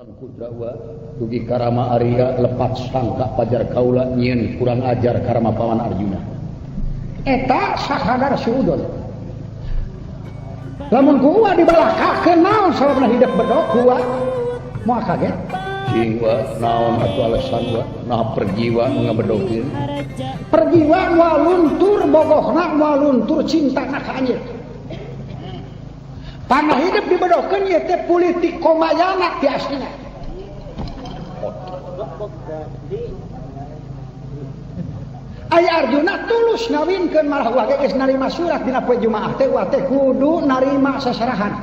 Putra dugi karama Arya lepat sangka pajar kaula nyieun kurang ajar karama paman Arjuna. Eta sakadar suudon. Lamun ku uwa dibalakakeun naon sababna hidup bedok ku uwa moal kaget. Cing wa naon atuh alasan wa nah perjiwa nu ngabedokeun. Perjiwa moal luntur bogohna moal luntur cintana ka anjeun. Panah hidup dibedokeun ieu teh politik komayana ti aslina. Aya Arjuna tulus ngawinkeun malah uwa ge geus narima surat dina poe Jumaah teh uwa teh kudu narima sasarahan.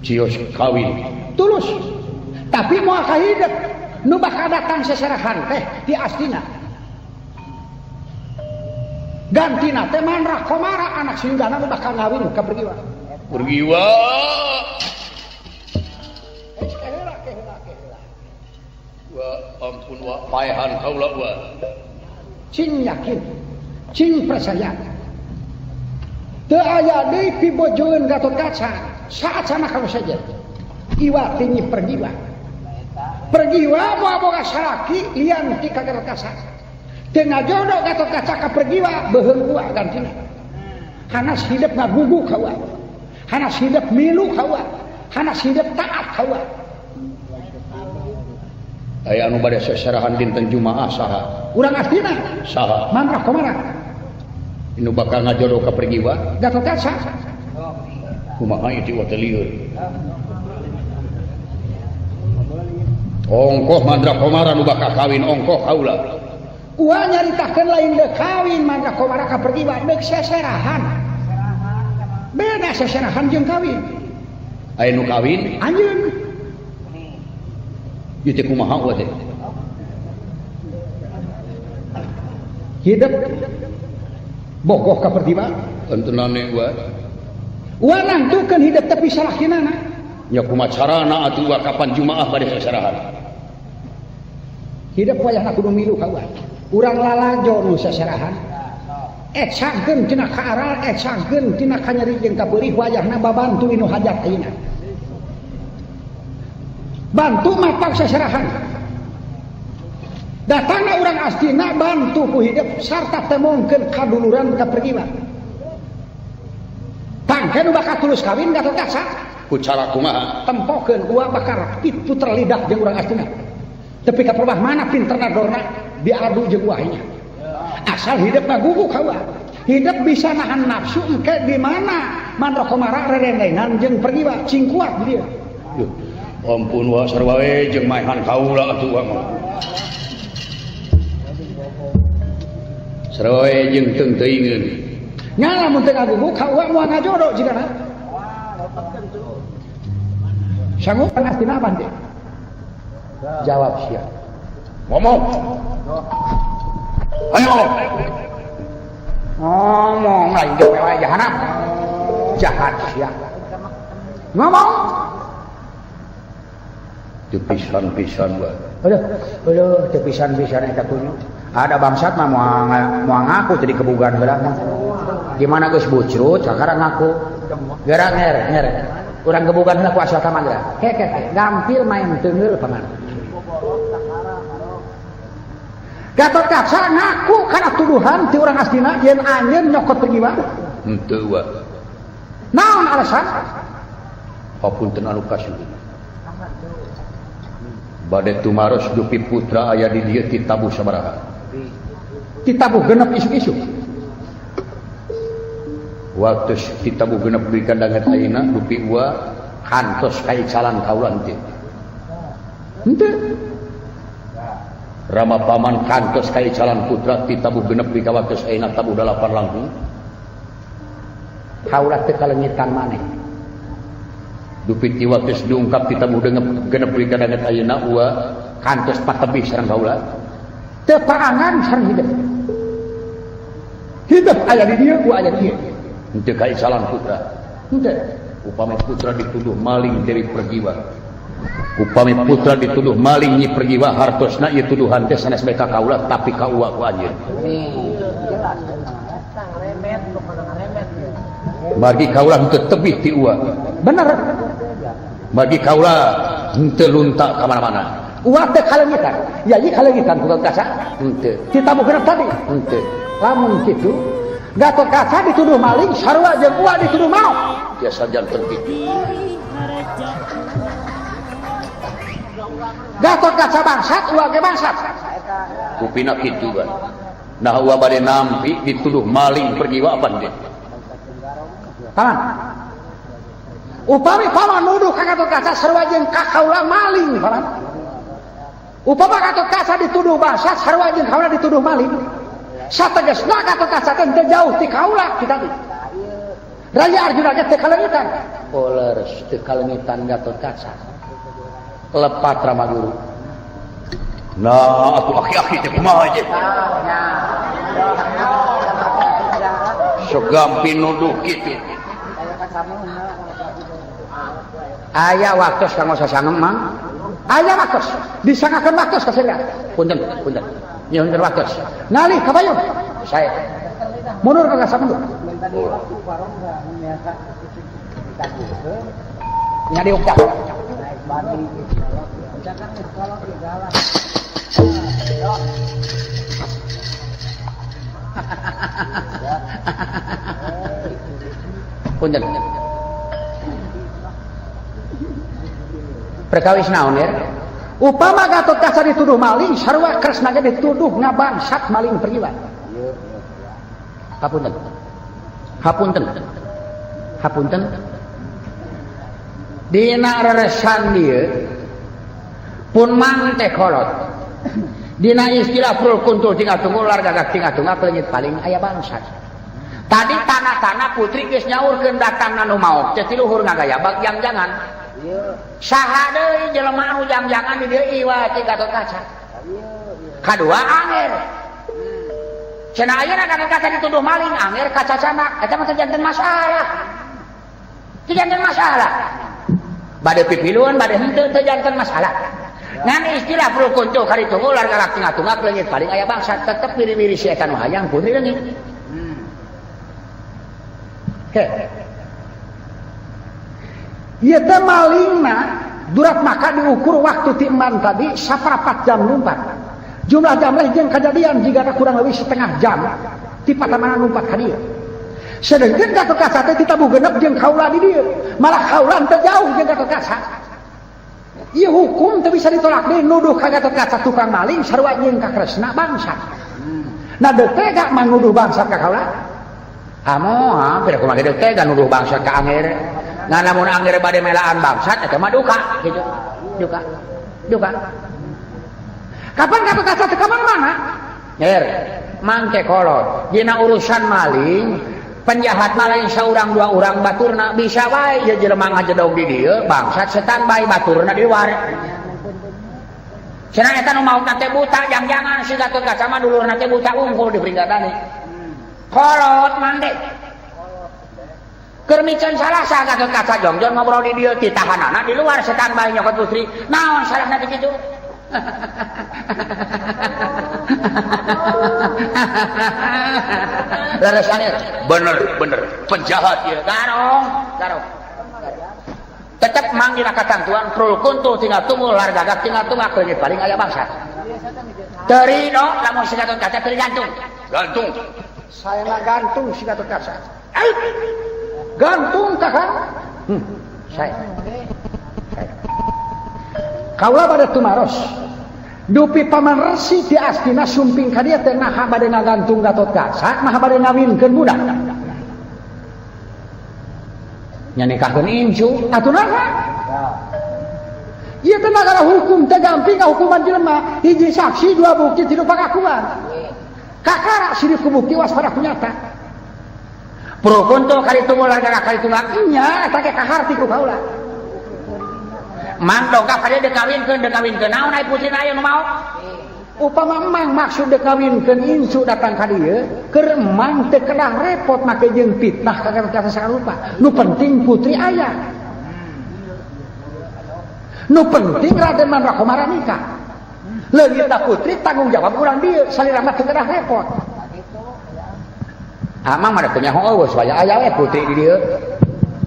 Cios kawin tulus. Tapi moal ka hidup nu bakal datang sasarahan teh ti astina. Gantina teh Mandra Komara anak Singgana nu bakal ngawin ka Pergiwa. Pergiwa. Wa ampun wa paehan kaula wa. Cing yakin, cing percaya. Teu aya deui pibojoeun Gatotkaca saat sana kalau saja. Iwa ti Nyi Pergiwa. Pergiwa moal boga salaki lian ti ka Gatotkaca. Teu ngajodo Gatotkaca ka Pergiwa beuheung uwa gantina. Hanas hidup ngagugu ka uwa. Hanas hidup milu ka uwa. Hanas hidup taat ka uwa. Aya anu bade seserahan dinten Jumaah saha? Urang astina saha? Mandra Komara. Inu bakal ngajodo ka Pergiwa Gatotkaca. Kumaha ieu teh lieur. Ongkoh Mandra Komara nu bakal kawin ongkoh kaula. Uwa nyaritakeun lain deuk kawin Mandra Komara ka Pergiwa deuk seserahan. Beda seserahan jeung kawin. Aya nu kawin anjeun. Ieu teh kumaha uwa teh? Hidup bogoh ka Pergiwa entenane uwa. Uwa nangtukeun hidup tapi salakinana. Nya kumaha carana atuh uwa kapan Jumaah bade seserahan? Hidup wayahna kudu milu ka uwa. Urang lalajo nu seserahan. Ecangkeun tina kaaral, ecangkeun tina kanyeri jeung kapeurih wayahna babantu inu hajat ayeuna. Bantu mapak seserahan. Datangna urang astina bantu ku hidup sarta temongkeun kaduluran ka Pergiwa. Pangke nu bakal tulus kawin Gatotkaca. Ku cara kumaha? Tempokeun uwa bakal puter lidah jeung urang astina. Tapi ka perbah mana pinterna dorna diadu jeung uahnya. Asal hidup ngagugu ka uwa. Hidup bisa nahan nafsu engke di mana Mandra Komara rerendengan jeung Pergiwa cing kuat di dieu. Ampun wa sarua we jeung maehan kaula atuh wa mah. Sarua we jeung teung teuingeun. Nya lamun teu ngagugu ka uwa moal ngajodo jigana. Sanggup astina abah teh? Jawab sia. Ngomong. Ayo ngomong. Ngomong lain geus wae jahanam. Jahat sia. Ngomong. Teu pisan-pisan wa. Aduh, aduh teu pisan-pisan eta kunyuk. Ada bangsat mah moal ngaku teh dikebugan heula mah. Gimana geus bucrut kakara ngaku. Geura nger nger. Urang gebugan heula ku asal ka mah geura. Ke ke ke gampil main teungeul pangan. Gatotkaca ngaku kana tuduhan ti urang astina yen anjeun nyokot Pergiwa. Henteu wa. Naon alasan? Hapunten anu kasuhun. Bade tumaros dupi putra aya di dieu titabuh sabaraha? Titabuh genep isuk-isuk. Waktu titabuh genep dugi ka danget ayeuna dupi uwa kantos kaicalan kaula henteu. Henteu. Rama paman kantos kaicalan putra titabuh genep dugi ka waktu ayeuna tabuh 8 langkung. Kaula teu kalengitan maneh. Dupi ti waktu diungkap titabuh genep dugi ka danget ayeuna uwa kantos patebih sareng kaula. Teu paangan sareng hidup. Hidup aya di dieu, uwa aya di dieu. Henteu kaicalan putra. Henteu. Upami putra dituduh maling dari Pergiwa. Upami putra dituduh maling Nyi Pergiwa hartosna ieu tuduhan teh sanes bae ka kaula tapi ka uwa ku anjeun. Margi kaula henteu tebih ti Uwa. Bener. Margi kaula henteu lunta ka mana-mana. Uwa teh kaleungitan. Yayi kaleungitan ku Gatot Kaca. Henteu. Ditabuh genep tadi. Henteu. Lamun kitu Gatot Kaca dituduh maling, sarua jeung Uwa dituduh maok. Biasa janten kitu. Gatot Kaca bangsat, Uwa ge bangsat. Kupina kitu kan. Nah Uwa bade nampi dituduh maling pergiwa apa dia? Paman. Upami paman nuduh ka Gatot Kaca sarua jeung ka kaula maling, paman. Upama Gatot Kaca dituduh bangsat, sarua jeung kaula dituduh maling. Sategasna Gatot Kaca teh teu jauh ti kaula kita teh. Raya Arjuna ge teu kaleungitan. Oh leres teu kaleungitan Gatot Kaca. Lepat Rama Guru. Nah, aku aki-aki teh kumaha teh? Sogampi nuduh kitu. Aya waktos kanggo sasangem Mang. Aya waktos, disangakeun waktos ka seueur. Punten, punten. Nyuhunkeun waktos. Ngalih ka payun. Saya mundur ka gasa mundur. Nya diucap. Punten. Perkawis naon ya? Upama Gatot Kaca dituduh maling, sarua Kresna ge dituduh ngabangsat maling pergiwa. Hapunten. Hapunten. Hapunten. Dina reresan dieu pun mang teh kolot. Dina istilah prul kuntul tinggal tunggu ular gagak tinggal tunggu leungit paling aya bangsat. Tadi tanah-tanah putri geus nyaurkeun datangna nu maok teh ti luhur ngagayabag jang-jangan. Saha deui jelema anu jang-jangan di dieu iwa ti Gatot Kaca. Kadua anger. Cenah ayeuna Gatot Kaca dituduh maling, anger kacacanak eta mah teu janten masalah. Teu janten masalah. Bade pipiluan bade henteu teu janten masalah. Ngan istilah prul kuntul kali tunggu ular galak tinggal tunggak leungit paling aya bangsa tetep wiri-wiri si eta nu hayang putri leungit. Oke. Ieu teh malingna durat maka diukur waktu ti eman tadi 1/4 jam lumpat. Jumlah jam leh jeung kajadian jigana kurang lebih setengah jam ti patamanan lumpat ka dieu. Sedengkeun Gatot Kaca teh ditabuh genep jeung kaula di dieu. Malah kaula teu jauh jeung Gatot Kaca. Ieu hukum teu bisa ditolak deui nuduh ka Gatot Kaca tukang maling sarua jeung ka Kresna bangsa. Nah deuk teh gak manuduh bangsa ka kaula? Amoh, hampir kumaha deuk teh nuduh bangsa ka anger. Nah lamun anger bade melaan bangsat eta mah duka gitu. Duka. Duka. Kapan Gatot Kaca teh ka mana-mana? Nger, mangke kolot. Dina urusan maling, penjahat maling saurang dua urang baturna bisa wae ieu jelema ngajedog di dieu, bangsat setan bae baturna di luar. Cenah eta nu maotna teh buta, jang-jangan si Gatot Kaca mah dulurna teh buta unggul di pringgadane. Kolot mangke. Keur miceun salasa Gatot Kaca jongjon ngobrol di dieu ditahanana di luar setan bae nyokot putri. Naon salahna teh kitu? Leres aneh. Bener, bener. Penjahat ieu. Garong, garong. Tetep mang dina katantuan prul kuntul tinggal tunggu lar gagak tinggal tunggak leungit paling aya bangsa. Teu ridho lamun si Gatot Kaca teu gantung. Gantung. Saya mah gantung si Gatot Kaca. Gantung kakak. Saya. Kaula bade tumaros. Dupi paman resi ti Astina sumping ka dieu teh naha bade ngagantung Gatot Kaca, naha bade ngawinkeun budak. Nya nikahkeun incu, atuh naha? Ieu teh nagara hukum teh gamping hukuman jelema, hiji saksi dua bukti tilu pangakuan. Kakara sirik ku bukti waspada ku nyata. Pro kontra kali tunggu larga kali tunggu nya eta ge kaharti ku kaula. Mang dongkap ka dieu dikawinkeun dikawinkeun naon ai putrina aya nu maot? Upama emang maksud dikawinkeun incu datang ka dieu, keur emang teu kedah repot make jeung fitnah ka kata sarupa. Nu penting putri aya. Nu penting Raden Mandrakomara nikah. Leungitna putri tanggung jawab urang dieu, salira mah teu kedah repot. Amang mah da nyaho eueuh supaya aya we putri di dieu.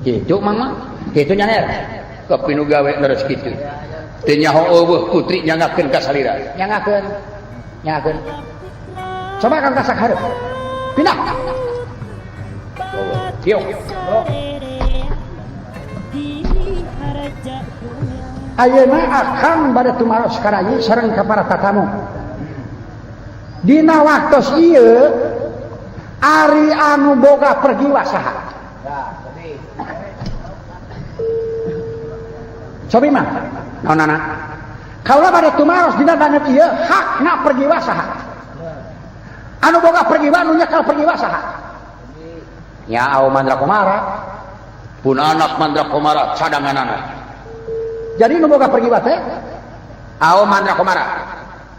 Kitu mang mah. Kitu nya ner. Kepi nu gawe leres kitu. Teu nyaho eueuh putri nyangakeun ka salira. Nyangakeun. Nyangakeun. Coba kang kasak hareup. Pindah. Tiok. Ayeuna akang bade tumaros ka rayi sareng ka para tatamu. Dina waktos ieu ari anu boga pergiwa saha? Cobi mah. Naonana? Kaula bade tumaros dina banget ieu hakna pergiwa saha? Anu boga pergiwa nu nyekel pergiwa saha? Nya au Mandra Komara. Pun anak Mandra Komara cadanganana. Jadi nu boga pergiwa teh au Mandra Komara.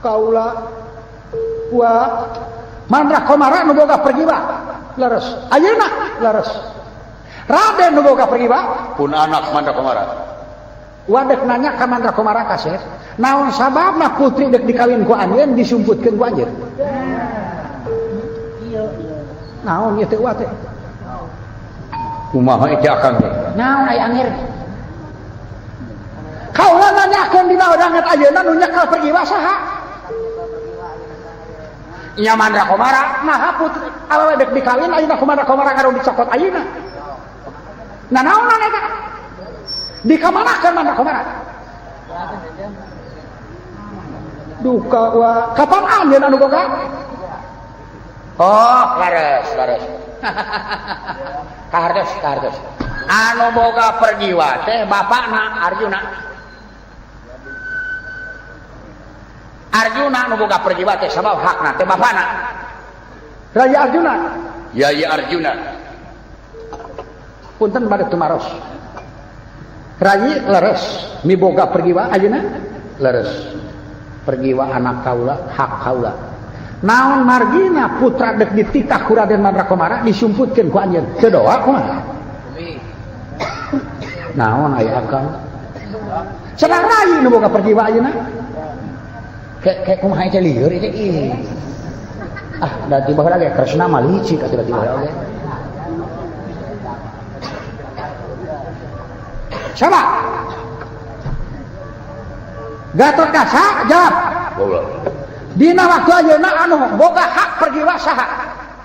Kaula wa Mandra Komara nu boga pergiwa leres. Ayeuna leres. Raden nu boga pergiwa pun anak Mandra Komara. Wadek nanya ka Mandra Komara kasep, naon sababna putri dek dikawin ku anjeun disumputkeun ku anjeun? Naon ieu teh wa teh? Kumaha ieu akang teh? Naon aya angir? Kaula nanyakeun dina danget ayeuna nu nyekel pergiwa saha? Nya Mandra Komara. Naha putri awewe dek dikawin ayeuna ku Mandra Komara ngaruh dicokot ayeuna. Nah naonan eta? Dikamanakeun Mandra Komara? Duka wa kapan anjeun anu boga? Oh, leres, leres. Kahartos, kahartos. Anu boga pergiwa teh bapakna Arjuna. Arjuna nu boga pergiwa teh sabab hakna teh bapakna. Raja Arjuna. Yai Arjuna. Punten bade tumaros. Rayi leres miboga pergiwa ayeuna leres. Pergiwa anak kaula, hak kaula. Naon margina putra dek dititah ku Raden Mandra Komara disumputkeun ku anjeun. Teu doa kumaha? Naon aya akang? Cenah rayi nu boga pergiwa ayeuna. Kayak kumaha teh lieur teh ih. Ah, da tiba baheula ge Kresna mah licik atuh da tiba baheula ge. Coba. Gatot Kaca jawab. Goblok. Dina waktu ayeuna anu boga hak pergiwa saha?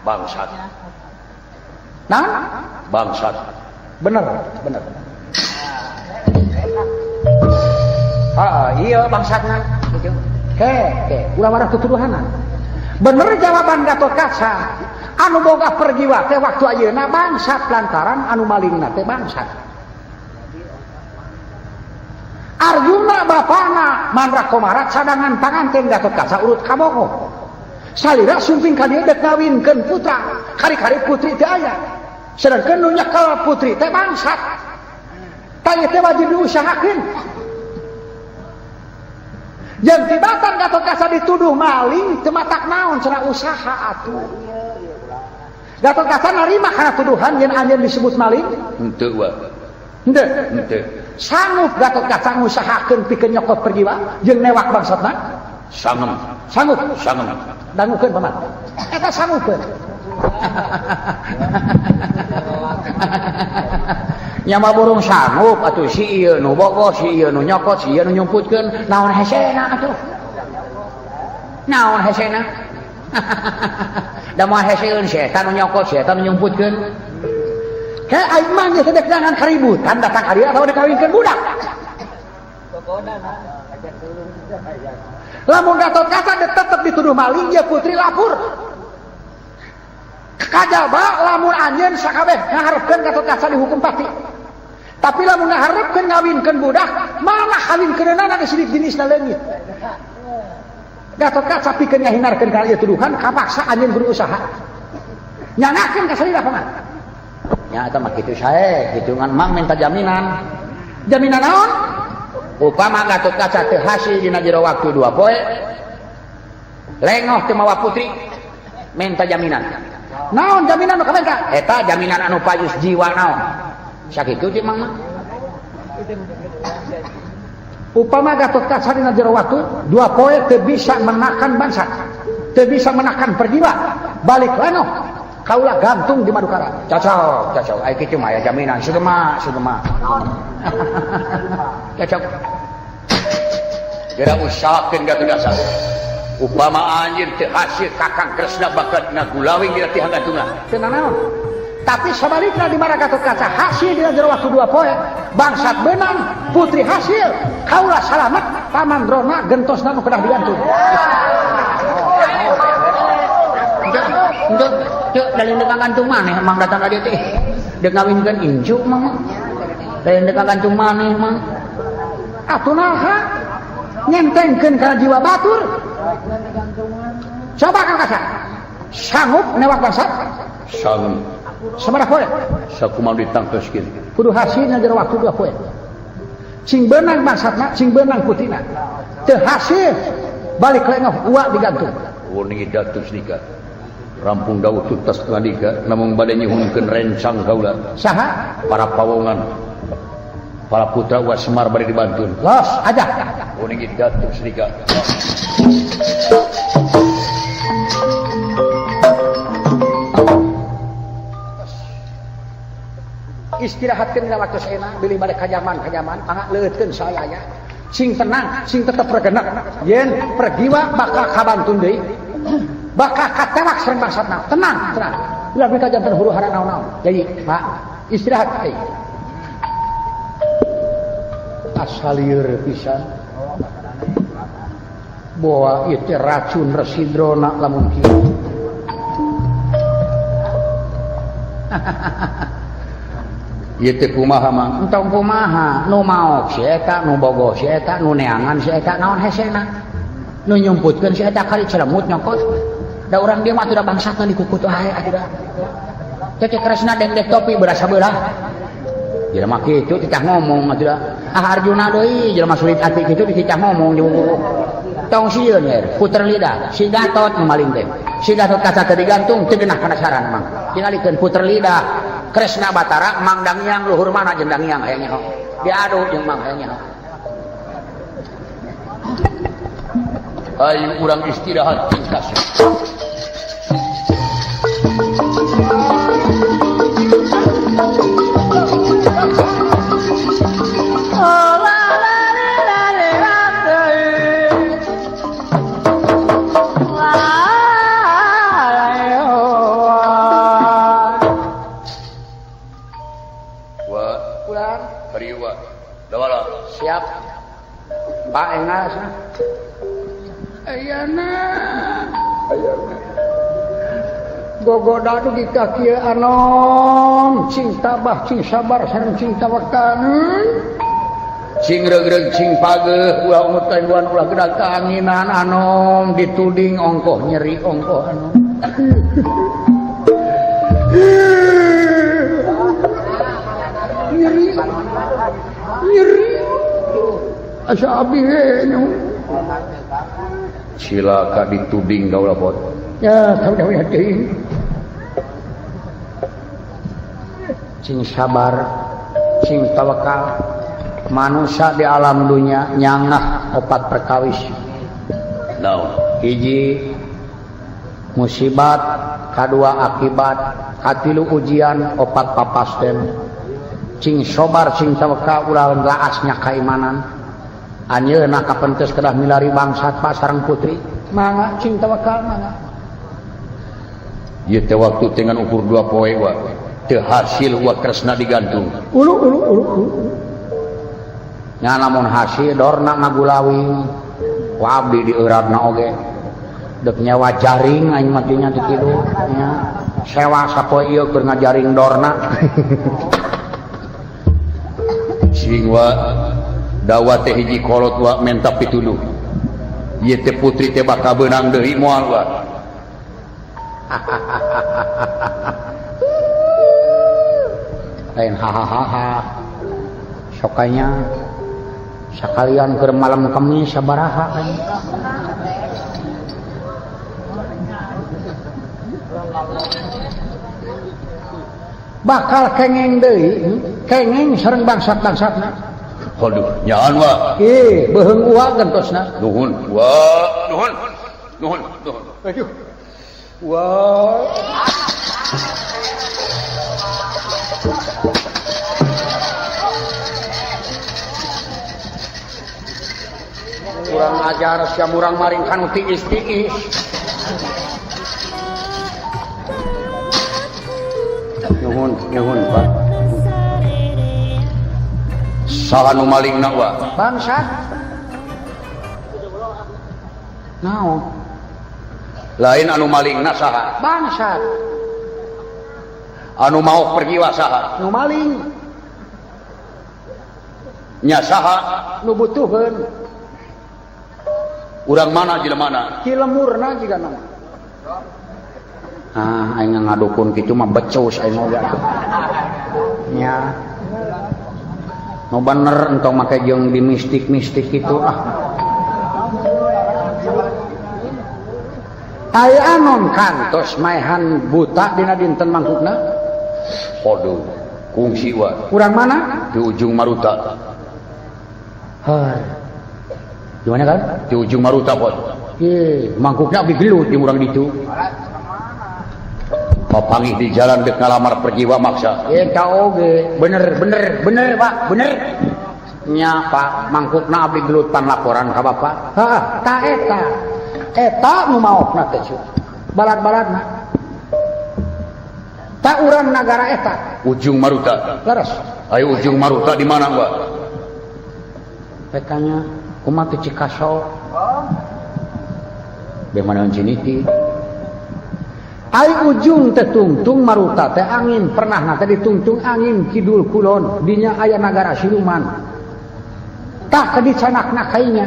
Bangsat. Naon? Bangsat. Bener, bener. Heeh, iya bangsatna gitu. Ke, ke, ulah warah tutuduhanan. Bener jawaban Gatot Kaca. Anu boga pergiwa teh waktu ayeuna bangsat lantaran anu malingna teh bangsat. Arjuna bapana Mandra Komara cadangan panganten Gatot Kaca urut kabogoh. Salira sumping ka dieu dek ngawinkeun putra, kari-kari putri teu aya. Sedangkeun nu nyekel putri teh bangsat. Tah ieu teh wajib diusahakeun. Jeung tibatan Gatot Kaca dituduh maling teu matak naon cenah usaha atuh. Gatot Kaca narima kana tuduhan yen anjeun disebut maling? Henteu wa. Henteu. Henteu. Sanggup Gatot Kaca ngusahakeun pikeun nyokot pergiwa jeung newak bangsatna? Sangem. Sanggup. Sangem. Dangukeun paman. Eta sanggupeun. Nya mah burung sanggup atuh si ieu nu bogoh, si ieu nu nyokot, si ieu nu nyumputkeun. Naon hesena atuh? Naon hesena? Da moal heseun si eta nu nyokot, si eta nu nyumputkeun. Kayak aing mah geus dek jangan keributan datang ka dieu atawa dikawinkeun budak. Lamun Gatot Kaca tetep dituduh maling ieu putri lapur. Kajaba lamun anjeun sakabeh ngaharepkeun Gatot Kaca dihukum pati. Tapi lamun ngaharepkeun ngawinkeun budak malah kawinkeunana geus sidik jenisna leungit. Gatot Kaca pikeun ngahindarkeun kana ieu tuduhan kapaksa anjeun berusaha. Nyangakeun ka salira paman. Nya eta mah kitu sae, hitungan mang minta jaminan. Jaminan naon? Upama Gatot Kaca teu hasil dina jero waktu 2 poe, lengoh teu mawa putri, minta jaminan. Naon jaminan nu kabenta? Eta jaminan anu payus jiwa naon? Sakitu teh mang mah. Upama Gatot Kaca dina jero waktu 2 poe teu bisa menakan bangsa, teu bisa menakan perjiwa, balik lengoh. Kaula gantung di Madukara. Cocok, cocok. Ai kitu mah aya jaminan. Sugema, sugema. Cocok. Geura usahakeun Gatot Kaca. Upama anjeun teu hasil Kakang Kresna bakal ngagulawing dina tihang gantungan. Teu nanaon. Tapi sabalikna di mana Gatot Kaca hasil dina jero waktu 2 poe, bangsat beunang, putri hasil, kaula salamet, paman Drona gentosna nu kedah digantung. Henteu, henteu lain deuk ngagantung maneh emang datang ka dieu teh. Deuk ngawinkeun incu mah. Lain deuk ngagantung maneh mah. Atuh naha? Nyentengkeun kana jiwa batur. Coba Kang Kaca. Sanggup newak bangsat? Sanggup. Sabaraha poe? Sakumaha ditangtoskeun. Kudu hasilna jero waktu 2 poe. Cing beunang bangsatna, cing beunang putina. Teu hasil balik lengoh uak digantung. Woni datus nikah. Rampung dawuh tuntas ngandika namung bade nyuhunkeun rencang kaula. Saha? Para pawongan. Para putra wa Semar bade dibantun. Los aja. Woni datus nikah. Istirahatkeun dina waktu saena bilih bade kajaman-kajaman mangga leueutkeun saaya. Sing tenang, sing tetep regenek. Yen pergiwa bakal kabantun deui. Bakal katewak sareng bangsatna. Tenang, tenang. Ulah mika janten huru hara naon-naon. Jadi, Pak, istirahat euy. Asal lieur pisan. Boa ieu teh racun Resi Drona lamun kieu. Ieu teh kumaha Mang? Entong kumaha, nu maok si eta, nu bogoh si eta, nu neangan si eta, naon hesena? Nu nyumputkeun si eta kali celemut nyokot. Da urang dieu mah atuh da bangsatna dikukut wae atuh da. Teh Kresna dengdek topi berasa beulah. Jelema kitu titah ngomong atuh da. Ah Arjuna deui jelema sulit ati kitu dititah ngomong jeung kuku. Tong sieun yer, puter lidah, si Gatot nu maling teh. Si Gatot kaca teu digantung teu genah kana saran Mang. Tingalikeun puter lidah. Kresna Batara Mang Dangyang luhur mana jeung Dangyang hayang nyaho. Diadu jeung Mang hayang nyaho. Ayo urang istirahat tingkas. Siap. Pak engas. Ayana. Ayana. Gogoda dugi ka kieu anom, cing tabah, cing sabar sareng cing tawakal. Cing regreg cing pageuh ulah ungut kainduan ulah gedag kaanginan anom dituding ongkoh nyeri ongkoh anom. Nyeri. Nyeri. Asa abdi we nya. Cilaka dituding kaula bot. Ya, tahu-tahu teuing. Cing sabar, cing tawakal. Manusia di alam dunia nyangah opat perkawis. Naon? Hiji musibat, kadua akibat, katilu ujian, opat papasten. Cing sobar, cing tawakal ulah laasnya keimanan. Anjeunna kapentes kedah milari bangsat pak sareng putri. Mangga cing tawakal mangga. Ieu teh waktu dengan ukur 2 poe wa. Teu hasil wa Kresna digantung. Ulu ulu ulu ulu. Nya lamun hasil dorna ngagulawing. Ku abdi dieuratna oge. Deuk nyewa jaring aing mah nya teu kitu nya. Sewa sapoe ieu keur ngajaring dorna. Cing wa dawa teh hiji kolot wa menta pituduh. Ieu teh putri teh bakal beunang deui moal wa. Lain hahaha. Sokanya sakalian keur malam Kemis sabaraha kan. Bakal kengeng deui, kengeng sareng bangsat-bangsatna. Aduh, nyaan wa. Ih, beuheung uak gentosna. Nuhun, wa, nuhun. Nuhun, nuhun. Aduh. Wa. Kurang ajar sia murang maring kanu tiis-tiis. Nuhun, nuhun Pak. Saha nu malingna wa? Bangsat. Naon? Lain anu malingna saha? Bangsat. Anu maok pergi wa saha? Nu maling. Nya saha? Nu butuheun. Urang mana jelemana? Ki lemurna jiga nama. Ah, aing ngadukun kitu mah becus aing oge atuh. Nya. Nu bener entong make jeung di mistik-mistik kitu ah. Aya anon kantos maehan buta dina dinten mangkukna? Waduh, kungsi wa. Urang mana? Di ujung Maruta. Hai. Di mana kan? Di ujung Maruta, Pot. Ye, mangkukna abdi gelut jeung urang ditu. Papanggih di jalan dek ngalamar perjiwa maksa. Eta oge, bener bener bener Pak, bener. Nya Pak, mangkukna abdi gelut pan laporan ka Bapak. Heeh, ta eta. Eta nu maokna teh balad-baladna. Ta urang nagara eta. Ujung Maruta. Leres. Ayo ujung Maruta di mana, Pak? Petanya kumaha teh Cikaso? Bagaimana Ciniti? Ai ujung teh tungtung Maruta teh angin pernah na teh ditungtung angin kidul kulon dinya aya nagara siluman. Tah ke dicanakna kainya.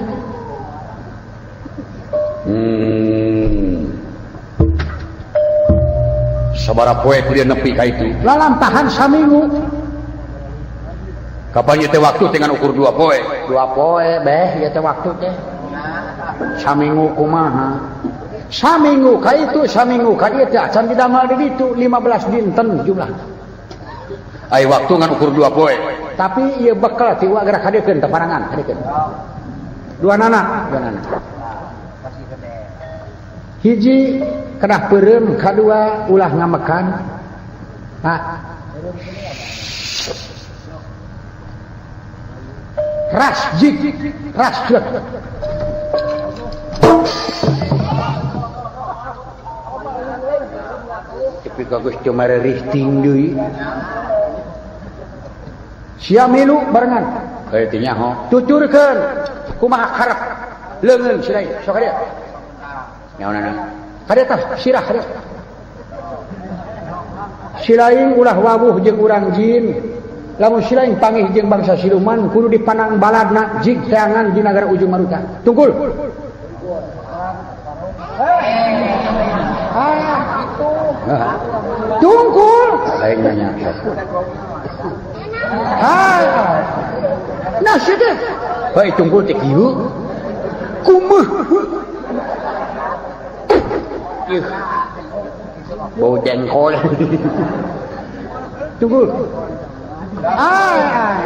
Sabaraha poe dia nepi ka itu? Lalampahan saminggu. Kapan ieu teh waktu dengan ukur 2 poe? 2 poe beh ieu teh waktu teh. Saminggu kumaha? Saminggu ka itu, saminggu ka ieu teh acan didamel di ditu 15 dinten jumlah. Ai waktu ngan ukur 2 poe. Tapi ieu bekal ti wa gerak kadeukeun teh parangan kadeukeun. Dua nana, dua nana. Hiji kedah peureum, kadua ulah ngamekan. Pak. Rasjik, rasjek. Tapi kagus cuma rihting deui. Sia milu barengan. Kayak teh nyaho. Tuturkeun kumaha karep leungeun sirai sok ka dieu. Nyaonana? Ka dieu tah sirah ka dieu. Silaing ulah wawuh jeung urang jin. Lamun silaing pangih jeung bangsa siluman kudu dipanang baladna jig teangan di nagara ujung Maruta. Tunggul. Ah, itu. Tungkul. Lain nanya. Ah. Nah, sia teh. Heuh, tungkul teh kieu. Kumeuh. Ih. Bau jengkol. Tungkul. Ah.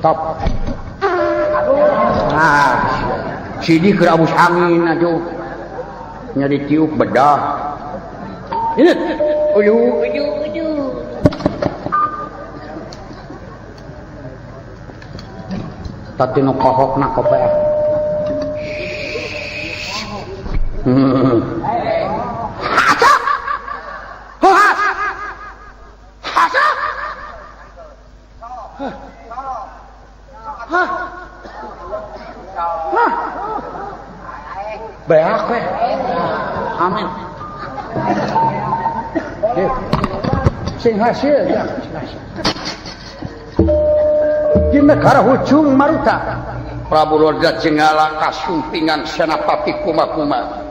Stop. Ah. Sidi keur abus angin atuh. Nya ditiup bedah. Ini. Ulu, ulu, ulu. Tati nu kohokna kopeah. Haca! Hohas! Haca! Hah? Hah? Beak we. Amin. Sing hasil ya, sing hasil. Di negara ujung Maruta. Prabu Lodra Jenggala kasumpingan Senapati Kuma-Kuma.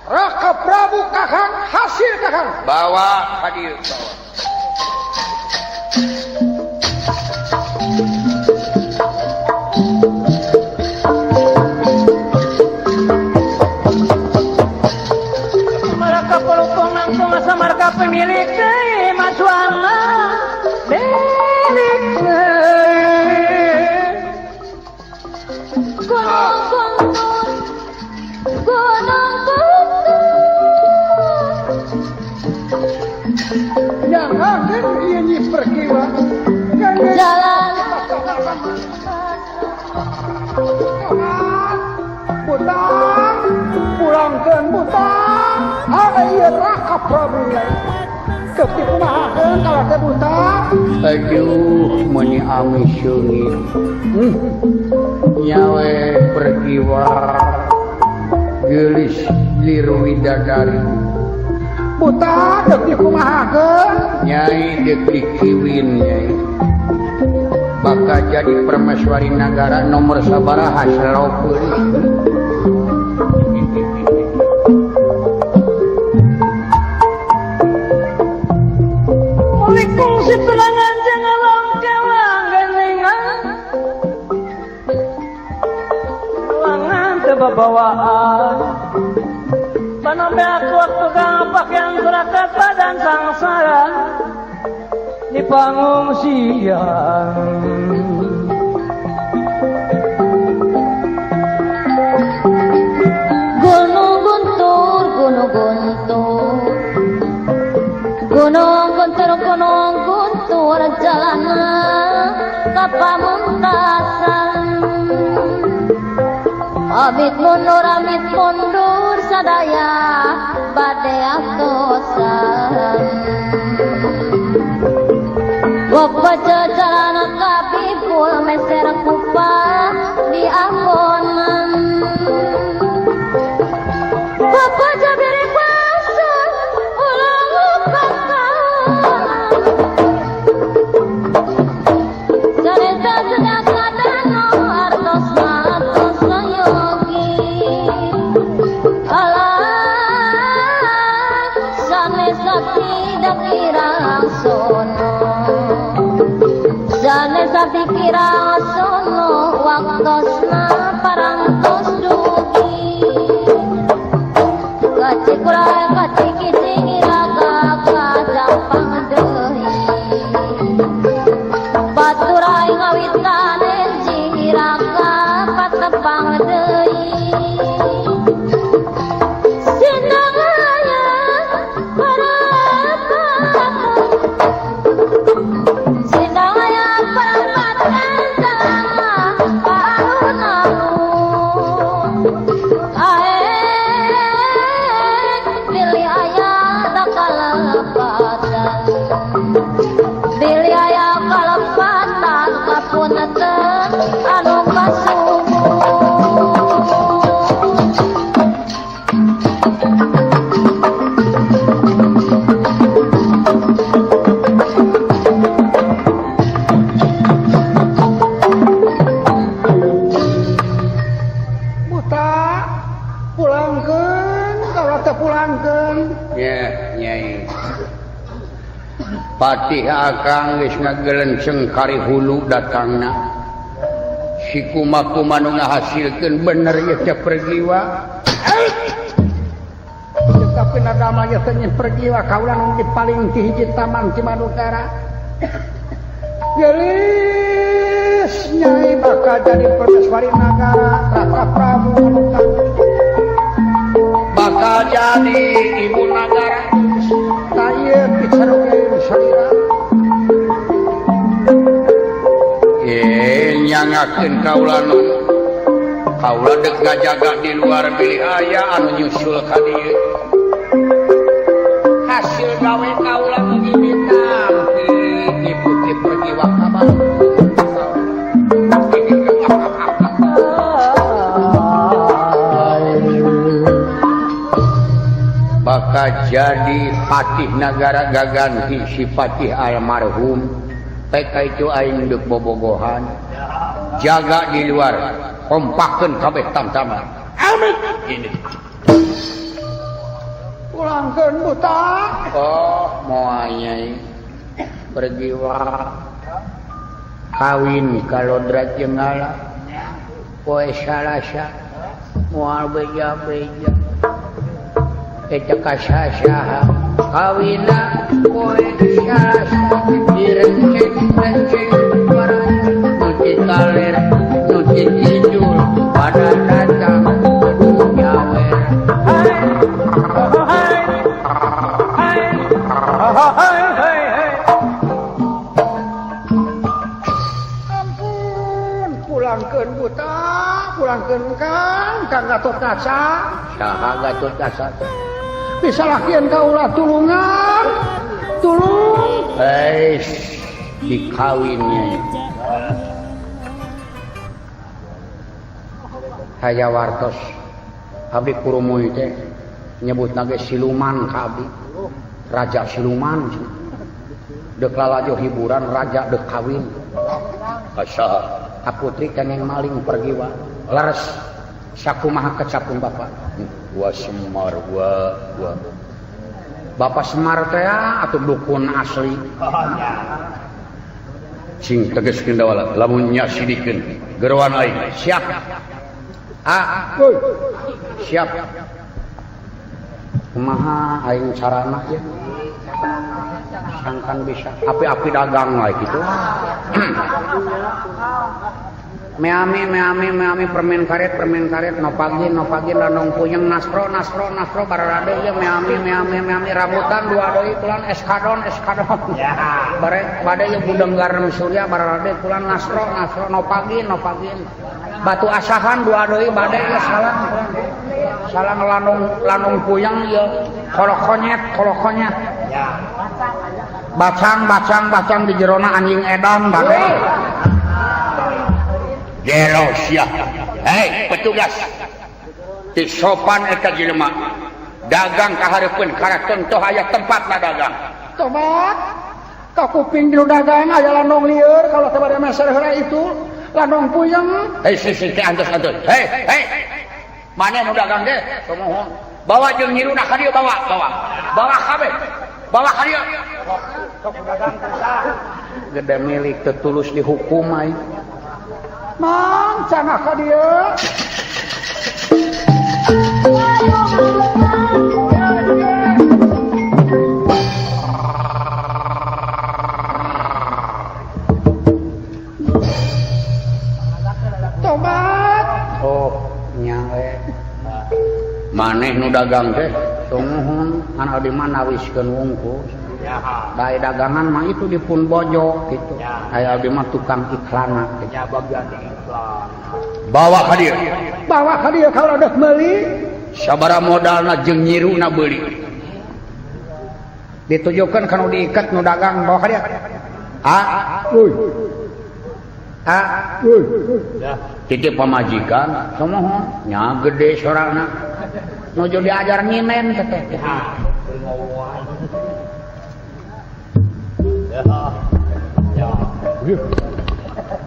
Raka Prabu Kakang hasil Kakang. Bawa hadir bawa. Maraka polopong nangkong asa marka pemilik teh macuana milik Gunung Guntur, Gunung Guntur. Aduh meuni amis seungit. Nyawe pergiwa geulis lir widadari. Buta deuk dikumahakeun? Nyai deuk dikiwin nyai. Bakal jadi permaiswari nagara nomor sabaraha salopeun. Kungsi perangan jangan longkelang geningan ruangan tebabawaan panambe aku waktu kang pakaian serakat badan sangsara di pangungsian. Gunung guntur, gunung guntur, gunung guntur, gunung guntur, jalanan kapamuntasan. Amit mundur sadaya bade atosan. Bapak jalan kapipul meser kupa di ambonan. Bapak jabiri kuasa ulang lupakan. Cerita sedang kadano artos artos sayogi. Alah sanesa tidak kirang sono. Sanesa pikirang sono waktosna parantos dugi. Kacikura kaciki raga kajampang deui. Baturai ngawitan enjing raga patepang deui. Sindang aya parapatan, sindang aya parapatan tengah alun-alun. Ae pilih aya kalepatan, pilih aya kalepatan kapunten anu kasuhun. Buta pulangkeun kaula teh pulangkeun. Ya, nyai. Patih akang geus ngagelenceng kari hulu datangna. Si kuma-kuma nu ngahasilkeun bener ieu teh pergiwa. Tapi nadama ieu teh nyen pergiwa kaula nu paling ti hiji taman ti Madukara. Geulis nyai bakal jadi permaiswari nagara Raka Prabu Madukara. Bakal jadi ibu nagara. Tah ieu picarugeun salira. Nyangakeun kaula nu kaula deuk ngajaga di luar bilih aya anu nyusul ka dieu. Hasil gawe kaula mugi ditampi diputi pergiwa ka bakal jadi patih nagara gaganti si patih almarhum. PK itu aing deuk bobogohan. Jaga di luar, kompakeun kabeh tamtama. Amin. Ini. Pulangkeun buta. Oh, moal nyai. Pergiwa. Kawin kalodra jeung ngala. Poe Salasa moal beja-beja. Eta kasasaha kawina poe Salasa direnceng-renceng barang nu ti kaler nu ti kidul pada datang kudu nyawer. Hai hai hai hai hai hai. Ampun, pulangkeun buta, pulangkeun Kang, Kang Gatot Kaca. Saha Gatot Kaca? Bisa lakian kaula tulungan. Tulung. Eish. Dikawin nyai. Haya wartos abdi kurumuy teh nyebutna ge siluman ka abdi. Raja siluman. Deuk lalajo hiburan raja deuk kawin. Kasaha? Ka putri kengeng maling pergi wa. Leres sakumaha kecapun bapak. Wa Semar wa wa. Bapak Semar teh atuh dukun asli. Sing tegaskeun dawala lamun nya sidikeun geroan aing. Siap. Ah, siap. Kumaha aing carana ya? Sangkan bisa api-api dagang wae kitu. Meami meami meami permen karet nopagin landong puyeng nasro nasro nasro bararade ieu meami meami meami rambutan dua deui kulan eskadon eskadon. Bare bade ieu budeng garam surya bararade kulan nasro nasro nopagin nopagin. Batu asahan dua deui bade ieu salang kulan. Salang landong landong puyeng ieu kolokonyet kolokonyet. Bacang bacang bacang di jerona anjing edan bade. Gelo sia. Hei petugas. Ti sopan eta jelema. Dagang ka hareupeun karaton toh aya tempatna dagang. Tobat. Ka kuping di dagang aya landong lieur kalau teh bade meser heula itu landong puyeng. Hei si si teh antos antos. Hei hei. Mana nu dagang teh? Sumuhun. Bawa jeung nyiruna ka dieu bawa bawa. Bawa kabeh. Bawa ka dieu. Gede milik teu tulus dihukum aing. Mang cangah ka dieu. Tobat. Oh, nya we. Maneh nu dagang teh sumuhun ngan abdi mah nawiskeun wungkul. Bae dagangan mah itu dipun bojo gitu. Aya abdi mah tukang iklanna gitu. Ya bagian iklan. Bawa ka dieu. Bawa ka dieu kalau deuk meuli. Sabaraha modalna jeung nyiruna beuli. Ditujukeun kana diiket nu dagang bawa ka dieu. A, euy. A, euy. Titip pamajikan sumuhun nya gede sorana. Nuju diajar nyinen teh teh.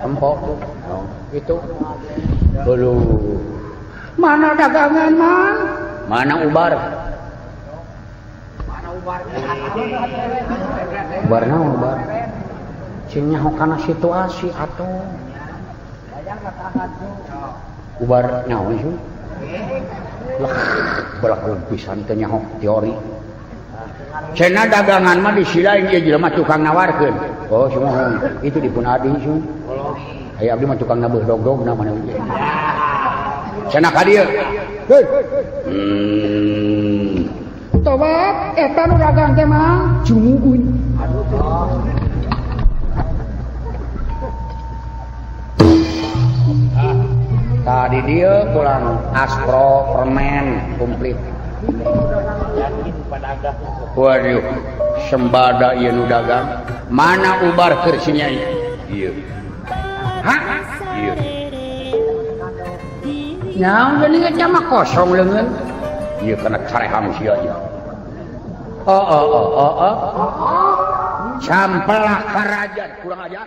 Empok tuh. Itu. Belum. Mana dagangan, Mang? Mana ubar? Mana ubar? Ubar naon ubar? Cing nyaho kana situasi atuh. Ubar naon sih? Lah, belaku pisan teh nyaho teori. Cenah dagangan mah disilain ieu jelema tukang nawarkeun. Oh, sumuhun. Itu dipun adi sum. Aya abdi mah tukang nabeuh dog-dogna mana ieu. Cenah ka dieu. Hei. Tobat eta nu dagang teh mah jumugun. Tadi dia pulang aspro permen komplit. Waduh, sembada ieu nu dagang. Mana ubar keur si nyai? Ieu. Hah? Ieu. Nyaon geuning eta mah kosong leungeun. Ieu kana careham sia ieu. Oh oh oh oh oh. Sampelak karajan kurang ajar.